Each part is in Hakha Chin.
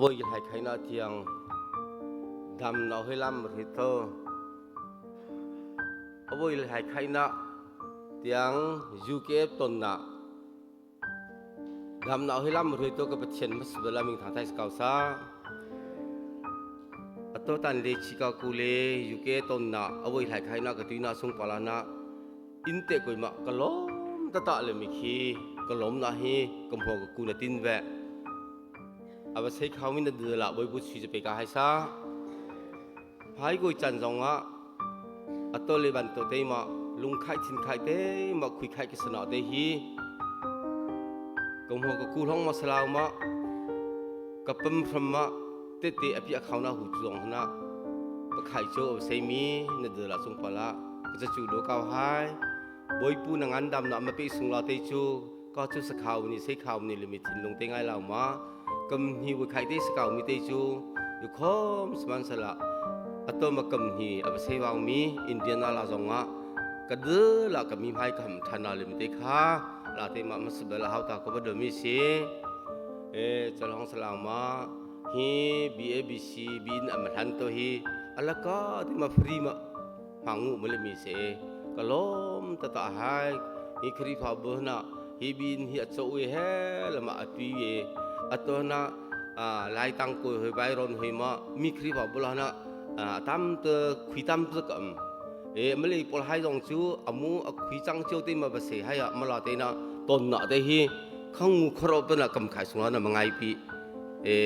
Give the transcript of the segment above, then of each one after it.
Avoi hai khai na tiang dam na hoi lam ri to avoi hai khai na tiang UK ton na dam na hoi lam ri to ka Pathian mas bela ming thang thai skau sa ato tan le Chicago le UK ton na avoi hai khai na ka tui na sung pala na in te koi ma ka lom ta ta le mi khi ka lom na hi kam ho ka ku na tin ve ava sei khau min na de la boi bu chi pe ka hai sa phai goi chan zong ah ato le ban to te ma lung khai thin khai te ma khui khai ki sana te hi kam ho ka ku hlong ma salau ma ka pam phram ma te te apia khau na hu zong hna pa khai cho sei mi na de la sung pala ka chu do kau hai boipu na ngan dam na ma pe sung la te chu ka chu sakhau ni sei khau ni limi thin lung te ngai lau ma kam hi wi khai te sakau mi te chu yu khom sman sala ato ma kam hi ab sei wang mi Indiana la zonga ka de la ka mi mai kam thana limi te kha la te ma masbel hau ta ko ba do mi si e chalong salang ma hi BABC bin am han to hi alaka ti ma free ma mangu male mi se kalom ta ta hai hi khri pha bo na hi bin hi acho we he lama atui ye ato na lai tang ko hoi bai ron hoi ma mi khri pha bo na tam te khui tam te kam e male pol hai dong chu amu a khui chang cheu te ma ba se hai a ma la te na ton na te hi khang ngu khro pe na kam khai sung na mangai pi e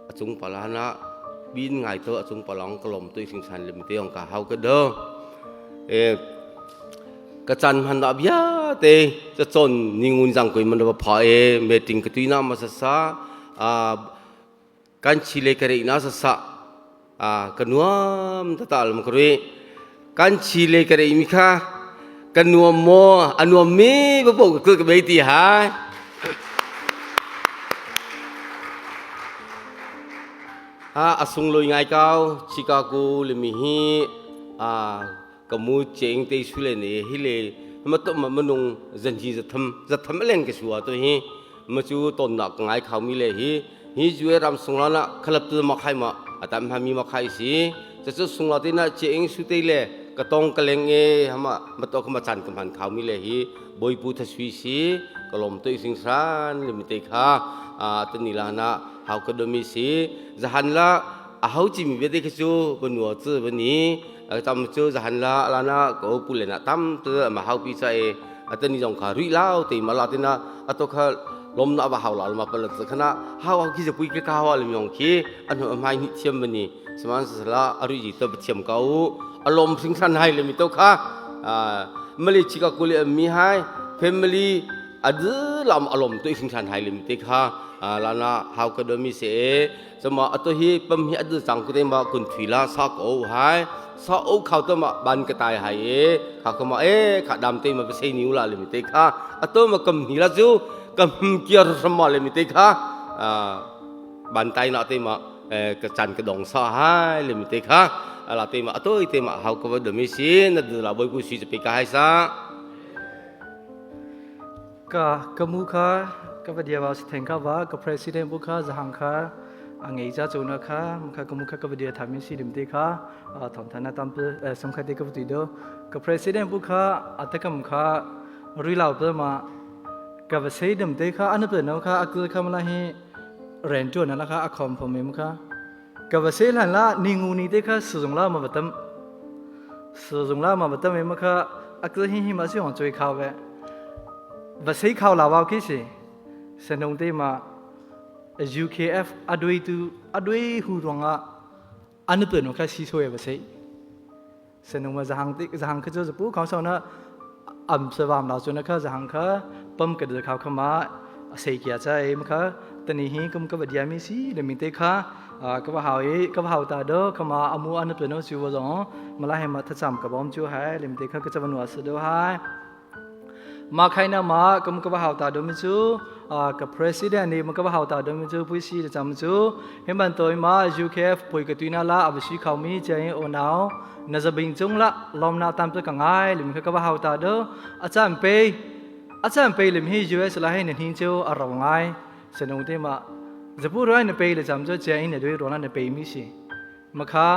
achung pala na bin ngai to achung palong kalom tu sing san lim te ong ka hau ka do e ka chan han da bia te cha chon ningun jang koi man ba pha e meeting ka tuina ma sa sa a kan chile kare na sa sa a kanuam ta tal ma kre kan chile kare mi kha kanuam mo anuam mi ba bo ka ka be ti ha ha asung loi ngai kau Chicago le mi hi a kamu cheng te su le ne hi le ma to ma manung zanji zatham zatham leng ke suwa to hi ma chu ton na ngai khau mi le hi hi juwe ram sung la na khalap tu ma khai ma atam ha mi ma khai si cha chu sung la te na cheng su te le ka tong ka leng e hama ma to ka ma chan ka man khau mi le hi boi pu tha sui si ka lom to sing san le mi te kha a te ni la na hau ka do mi si zahan la a hau chi mi be te chu banua chu bani tam chu zahan la la na ko pu le na tam tu ma hau pi cha e atani jong kha rui lao te ma la te na ato kha lom na ba hau la ma pa la khana hau hau khi je pui ke ka wa le myong khi an ho mai ni thiam mani saman sala aru ji to thiam ka u alom sing san hai le mi to kha mali chika kuli mi hai family adu lam alom to sing san hai le mi te kha lana hau ka do mi se จะมาอตัวฮีปั๊มฮีอดูสังกุเตมากุนถีลาซอกโอหายซอกโอเขาตัวมาบันกระตายหายเอขาเขามาเอขาดำเตมาไปเซนิวลาเลยมิเตค่ะอตัวมากำหีละจูกำเกียร์สมอเลยมิเตค่ะอ่าบันไตนาเตมาเอกระจันกระดองซอหายเลยมิเตค่ะลาเตมาอตัวเตมาเฮาก็ว่าเดมิซีนั่นลาบอยกูซีจะไปกายซะ Ka kamu kha ka vadia wa thenk kha wa ka president bu kha zahang kha angei cha chona kha kha kamu kha ka vadia thami si dim te kha thon thana tam pe som kha te ka tu do ka president bu kha atakam kha rui lau pe ma ka va sei dim te kha an pe no kha akul kha mala hi ren tu na la kha akhom phom mem kha ka va sei lan la ni ngu ni te kha su jong la ma batam su jong la ma batam me kha akul hi hi ma si hong choi kha ve ဗစိခေါလာဝကိစီစနုံတေမှာ UKF အတွေးသူအတွေးဟူတော်ကအနုပနခစီဆိုရဗစိစနုံမဇဟန်တိဇဟန်ခကျပူခေါဆောင်နာအမ်စဝမ်လာစွနခဇဟန်ခပမ်ကဒခါခမအစေကရချာအိမခတနိဟိကမ်ကဝဒီယမီစီလမီတေခါကဝဟောေကဝဟောတာဒခမအမူအနုပနစီဝဇောမလာဟေမထချမ်ကဘ ோம் ချူဟဲလမီတေခကချဝနဝဆဒဟိုင် ma khaina ma kam ka hau ta dom chu ka president ni ma ka hau ta dom chu pui si cham chu hemban toy ma UKF pui ka tuina la abshi khau mi chain o naw na zabing chung la lom na tam ka ngai lim ka ka hau ta do acham pe acham pe lim hi US la he ni hin chu araw ngai senong te ma Zapu roi na pe le cham chu che in na dui ro na na pe mi si. Makha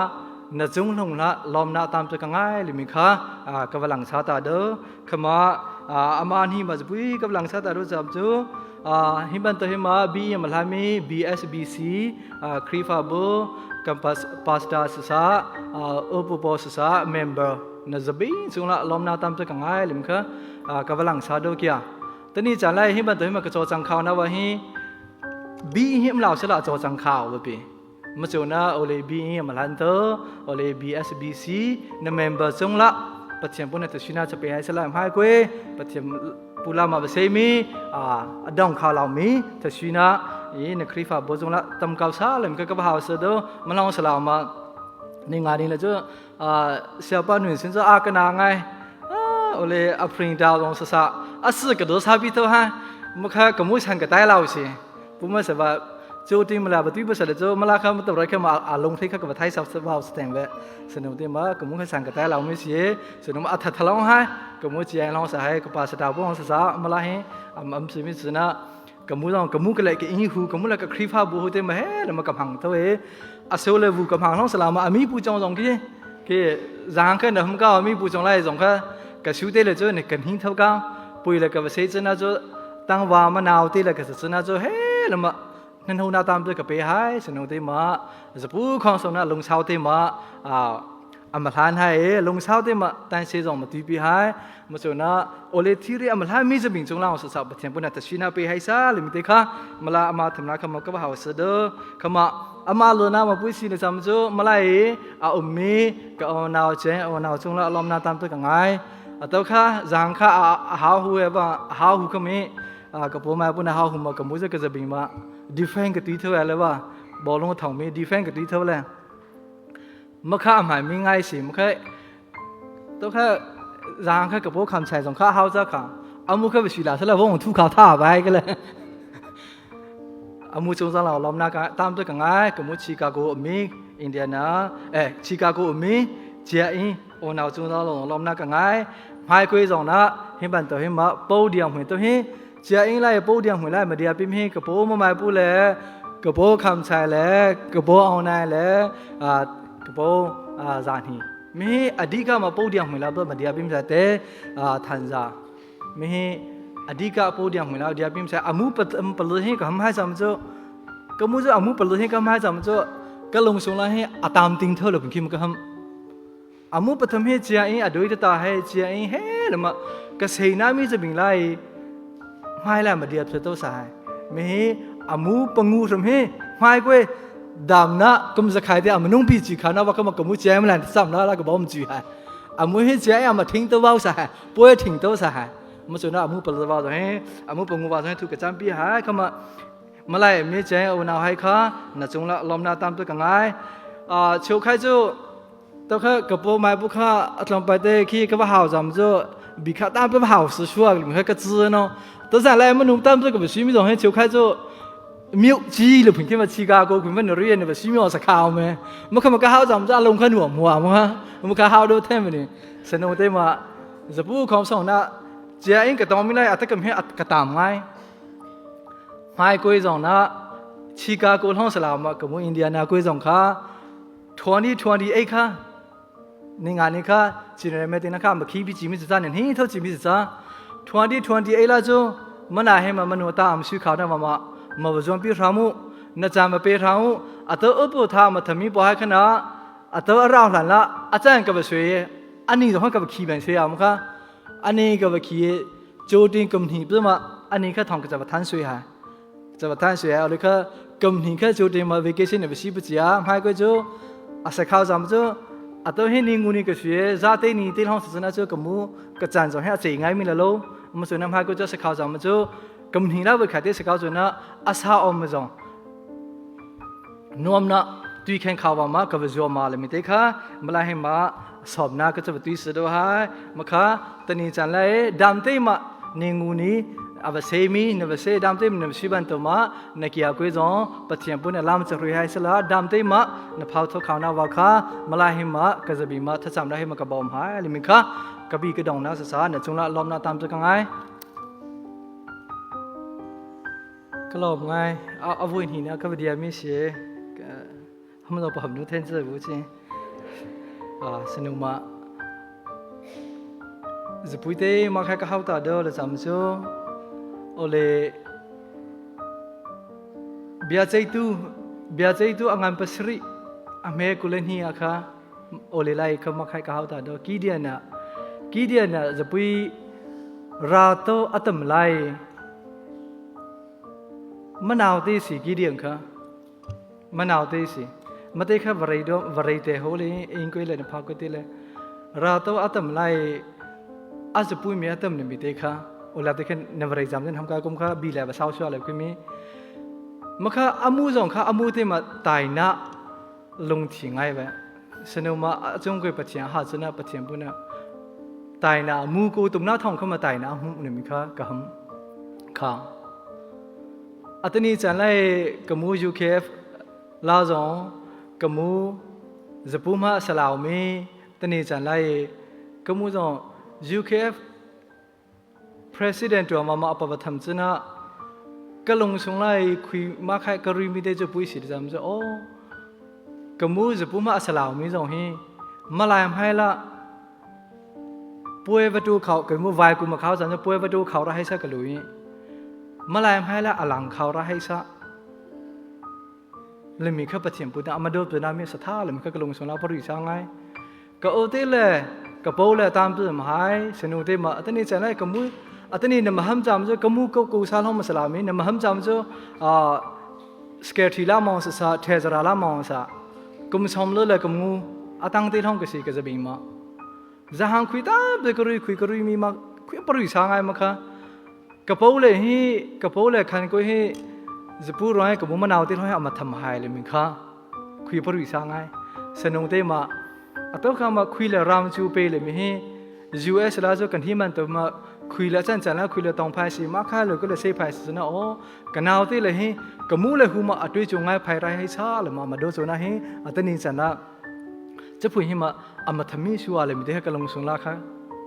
na cung hlung la lom na tam chu ka ngai li mi kha ka walang sa ta do khama ama ni ma zapui ka walang sa ta do cham chu hi ban to hi ma B ma la mi BSBC Khrifabu campus pastor sa upu po sa member na zabi chung la lom na tam chu ka ngai lim kha ka walang sa do kya tani chan lai hi ban to hi ma ka cho chang khao na wa hi B hi m lao se la cho chang khao wa pi ma chu na ole B ma lan to ole BSBC na member chung la pathian pun na tashina cha pe hai sala hai kwe pathian pula ma ba se mi a adong kha law mi tashina i na khrifa bo chung la tam kau sa lem ka ka ba haw sa do ma long sa law ma ni nga ni la chu a sia pa nun sin chu a ka na ngai ole a print down long sa sa a si ka do sa bi to ha ma kha ka mu chan ka tai law si pu ma sa ba chu ti ma la ba ti ba sa le chu ma la kha ma to ra kha ma a long thei kha ka ba thai sa sa ba sa teng ve สนุตีมาก็มุขสังกตายเราไม่เสียสนุมาอัฐทะลองให้ก็มุจียงลองสหายก็ปาสตาบองสสามาละให้อำอำสิมิสนะก็มุต้องก็มุก็เลยก็อิงหูก็มุเลยก็ครีฟาบูหูเต็มเฮ้แล้วมากำหังตัวเออาเซลเลยบูกำหังลองสลามาอามีปูจงจงกี้คือจางแค่นั้นก็อามีปูจงไล่จงแค่ก็ชิวเตเลยจ้ะเนี่ยกันหิ้งเท่ากันปุยเลยก็เสียจ้ะนะจ้ะตั้งวามะนาวเตเลยก็เสียนะจ้ะเฮ้แล้วมา nan ho na tam te ka pe hai sanu te ma zapu khong so na lung chau te ma a ama hlan hai lung chau te ma tan se jong ma ti pi hai ma chu na ole thiri ama hlan mi zabing chung lang sa sa pathian puna ta shina pe hai sa lim te kha mala ama thamna khama ka ba haw sa do khama ama lo na ma pui si na cham chu malai a ummi ka o naw che o naw chung la lom na tam te ka ngai a to kha jang kha a ha hu e ba ha hu ka mi ကပေါ်မှာပုနာဟောဟမကမူစကစဘီမာ defend ကတိထောလဲပါဘောလုံးထောင်မီ defend ကတိထောလဲမခအမိုင်မင်းငိုင်းစီမခဲတော့ခဇာခကပေါ်ခံဆိုင်ဆောင်ခဟောက်စခအမှုခပရှိလာဆလဘုံထုခါထားပါကလေအမှုချုံစားလာလောမနာကတမ်တကငိုင်းကမူချီကာဂိုအမီအိန္ဒိယနာအဲချီကာဂိုအမီဂျာအင်းအိုနောက်ချုံစားလောလောမနာကငိုင်းမိုင်ခွေးဆောင်နာဟင်ပန်တော်ဟင်မပုတ်ဒီအောင်ဝင်တော်ဟင် ကြာအင်းလိုက်ပုတ်တယ်ဝင်လိုက်မတရားပြင်းပြင်းကပိုးမမိုက်ဘူးလေကပိုးခံဆိုင်လေကပိုးအောင်နိုင်လေအာကပိုးအာဇာနီမင်းအဓိကမပုတ်တယ်ဝင်လာတော့မတရားပြင်းပြတဲ့အာထန်စာမင်းအဓိကပုတ်တယ်ဝင်လာတရားပြင်းပြအမှုပပလဟင်ကဟမ်ဟိုင်စမ်ချိုကမှုစအမှုပလဟင်ကဟမ်ဟိုင်စမ်ချိုကလုံဆုံလာဟင်အတမ်တင်ထောလဘခိမကဟမ်အမှုပထမေကြာအင်းအဒွိတတာဟဲကြာအင်းဟဲလမကစိနာမီစပင်လိုက် mai la ma dia phe to sai me amu pangu ram he mai kwe dam na kum za khai te amanung pi chi kha na wa ka ma kamu chem lan sam na la ka bom chi ha amu he che ya ma thing to bao sa ha poe thing to sa ha ma chu na amu pal ba zo he amu pangu ba zo he thu ka cham pi ha ka ma malai me che o na hai kha na chung la lom na tam to ka ngai a chiu khai chu 都看个波买不看，啊，从白的去个不好，咱们就比看但不好是说，你看个字呢，都是来么弄，但这个不是米种，就开做မြို့ကြီးလို့ဖွင့်ခဲ့မချီကာကိုခွင်မနရီနေမရှိမြောစခါအောင်မဲမခမကဟောကြောင့်ကြလုံခနွမွာမမခဟောတို့ထဲမနေစနုတဲမှာဇပူခေါဆောင်နာဂျာအင်းကတော်မီလိုက်အတကမြကတမ်ငိုင်းမိုင်ကိုဆောင်နာချီကာကိုလှောင်းဆလာမကမွန်အိန္ဒိယနာကိုဆောင်ခါ2028ခါနေငါနေခါချီရမဲတင်ခါမခီးပြီးကြည့်မိစနေဟင်းထုတ်ကြည့်မိစ2028လာကျမနာဟဲမမနုတာမရှိခါတော့မမမဝဇွန်ပြထမှုနကြမပေးထောင်အတောအပုထာမသမီးပွားခနာအတောအရောက်လှန်လာအကြံကပဆွေအနိတော့ကပခီပန်ဆွေရမခအနိကပခီကျိုးတင်ကမနီပြမအနိခထောင်ကကြပထန်းဆွေဟာကြပထန်းဆွေအလခကမနီခကျိုးတင်မ vacation နေမရှိပကြာမိုင်ကကျိုအစခေါဇမ်ကျိုအတော့ဟင်းနေငူနေကရွှေဇာတေးနီတေးလောင်းစစနာချိုကမူကကြန်ကြောဟဲ့အချိန်ငိုင်းမီလလုံးမစွနမဟာကကျစခေါဇမ်ချိုကမနီလာဘခတဲ့စခေါဇနာအဆာအောင်မဇောနုံနာတွီခန်ခါဝမှာကဝဇောမာလမီတေခါမလာဟိမာဆောဘနာကချဘတွီစဒိုဟာမခါတနီချန်လဲဒမ်တေမနေငူနီအဝစေမီနဝစေဒမ်တေမနရှိဘန်တမနကီယာကွေဇွန်ပတိယပုနလမ်ချရွေဟိုင်ဆလာဒမ်တေမနဖောက်ထောခေါနာဝခါမလာဟိမကဇဘီမထချမ်လာဟိမကဘောမ်ဟာလီမီခါကဘီကဒေါနာဆဆာနချုံလာလောမနာတမ်ချကငိုင်း။ Ka lawm ngai. A vui hni na ka dia mi si. Ham lo pa ham nu then che bu chi. Sanu ma zapui te ma khai ka hau ta do le cham chu ole bia cheitu bia cheitu angan pasri a me kulen hi akha ole lai kha ma khai ka hau ta do ki dia na ki dia na zapui ra to atam lai manau te si ki diang kha manau te si mate kha varei do varei te ho le ing koi le na pha ko te le ra to atam lai a zapui mi atam ne mi te kha ola te khan na varei jam jen ham ka kum kha bi le ba sau sua le kui mi makha amu zong kha amu te ma tai na lungthi ngai ve sanuma chung koi pathian ha chuna pathian puna tai na mu ko tum na thong khama tai na hu ne mi kha ka ham kha atani chan lai kamu UKF la zong kamu zapu ma salaw mi tani chan lai kamu zong UKF President tu ma ma apa tham chuna ka lung sung lai khui ma khai ka ri mi te chu pui si jam chu o ka mu zu pu ma asalaw mi zong hi malai hai la puai va tu khau ka mu vai ku ma khau chan chu puai va tu khau ra hai sa ka lui malai hai la alang khau ra hai sa le mi kha pathian pu na amado tu na mi satha le mi kha ka lung sung la pari sa ngai ka o te le ka po le tam tu ma hai sanu te ma atani chan lai ka mu atani na maham jam jo ka mu ko ko sa long masala mi na maham jam jo a scare thi la mong sa sa the zara la mong sa kum som lo le ka mu atang te thong ka si ka zabing ma zahang khui ta be ka rui khui ka rui mi ma khui parui sa ngai ma kha ka po le hi ka po le khan ko hi zapu roi ka mu manau te thong ama tham hai le min kha khui parui sa ngai sanung te ma ato kha ma khui le ram chu pe le mi hi US la zo kan hi man to ma khui la chan chan la khui le tong phai si ma kha le ko le sei phai si na o kanau te le hi kamu le hu ma atui chu ngai phai rai hai sa le ma ma do zo na hi atani chan la chapui hi ma ama thami su ale mi te ka long sung la kha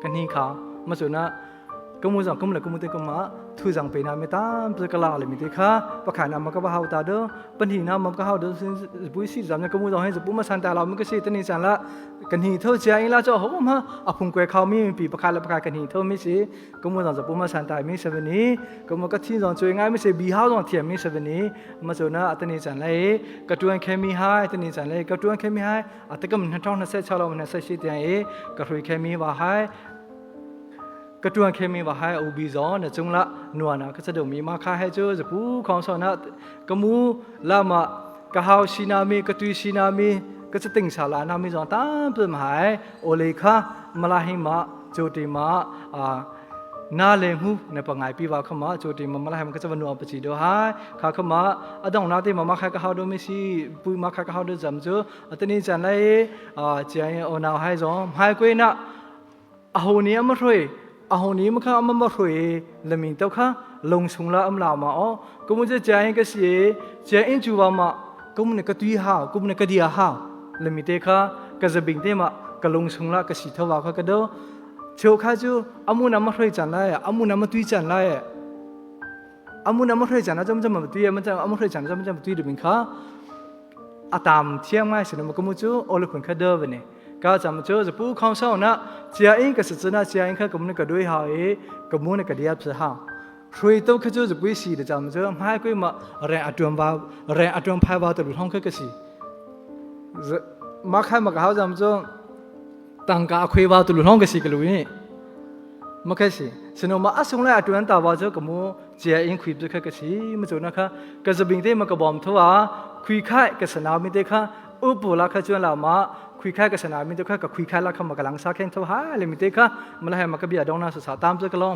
kan hi kha ma zo na kamu zang kum le kamu te kama thu zang pe na me tam pe kala le mi te kha pakha na ma ka ba hau ta do pan hi na ma ka hau do sin bui si zam na kamu zang he bu ma san ta la mi ka si te ni chan la kan hi tho chia in la cho ho ma a phung kwe khau mi pi pakha le pakha kan hi tho mi si kamu zang bu ma san ta mi se ni kamu ka thi zang chui ngai mi se bi hau zang thiam mi se ni ma zo na atani chan lai ka tuan khe mi hai atani chan lai ka tuan khe mi hai atakam 2026လောက်28တန်ေကထွေခဲမီပါဟိုင်ကတွန်ခဲမီပါဟိုင်အိုဘီဇောနကျုံလာနွာနာကစဒုံမီမခါဟဲချိုစပူခေါင်ဆောနာကမူလာမကဟောရှိနာမီကတူရှိနာမီကစတင်ဆာလာနာမီဇောတမ်ပမဟိုင်အိုလေခာမလာဟိမဂျိုတီမအာနာလေမှုနပငိုင်ပြပါခမဂျိုတီမမလာဟိမကစဝနုပချီဒိုဟိုင်ခါခမအဒေါနာတေမမခါကဟောဒိုမစီပူမခါကဟောဒိုဇမ်ဂျိုအတနီချန်လေအာကျန်အိုနာဟိုင်ဇောဟိုင်ကွေးနာအဟိုနီအမထွေအဟိုနီမခအမမထွေလမင်တော့ခလုံဆုံလာအမလာမအောကမကျကျန်ကစီကျန်အင်ကျူပါမကမနကတူဟာကမနကဒီဟာလမီတေခကဇဘင်တေမကလုံဆုံလာကစီထဝါခကဒောချိုခါကျူအမှုနမထွေချန်လာအမှုနမတူချန်လာအမှုနမထွေချန်လာจำจำမတူရမจำအမှုထွေချန်จำจำတူရဘင်ခါအတမ်เทียงไม่สินมกมุจูโอลุพุนคเดวนี่ก็จำจูจะปูခေါင်ဆောင်နာကြာအင်းကစစနာကြာအင်းခကမနကဒွေဟာေကမုနကဒီယပစဟာရွှေတော့ခကျစပွေးစီတကြမကျမိုင်းကွေးမရဲအတွန်ပါရဲအတွန်ဖိုင်ပါတလူထောင်းခက်ကစီမခိုင်မကဟောကြမကျတန်ကာခွေးပါတလူထောင်းကစီကလူရင်မခက်စီစနမအဆုံလဲအတွန်တာပါကျကမကြာအင်းခွေပြခက်ကစီမကျနခကစပင်တဲ့မကဘောမ်ထွာခွေခိုက်ကစနာမီတဲ့ခဥပလာခကျွန်းလာမခွေခိုက်ကစနာမီတဲ့ခကခွေခိုက်လာခမကလန်စာခဲထောဟာလေမီတဲ့ခမလာဟမကဘီအဒေါနာဆာတမ်စကလော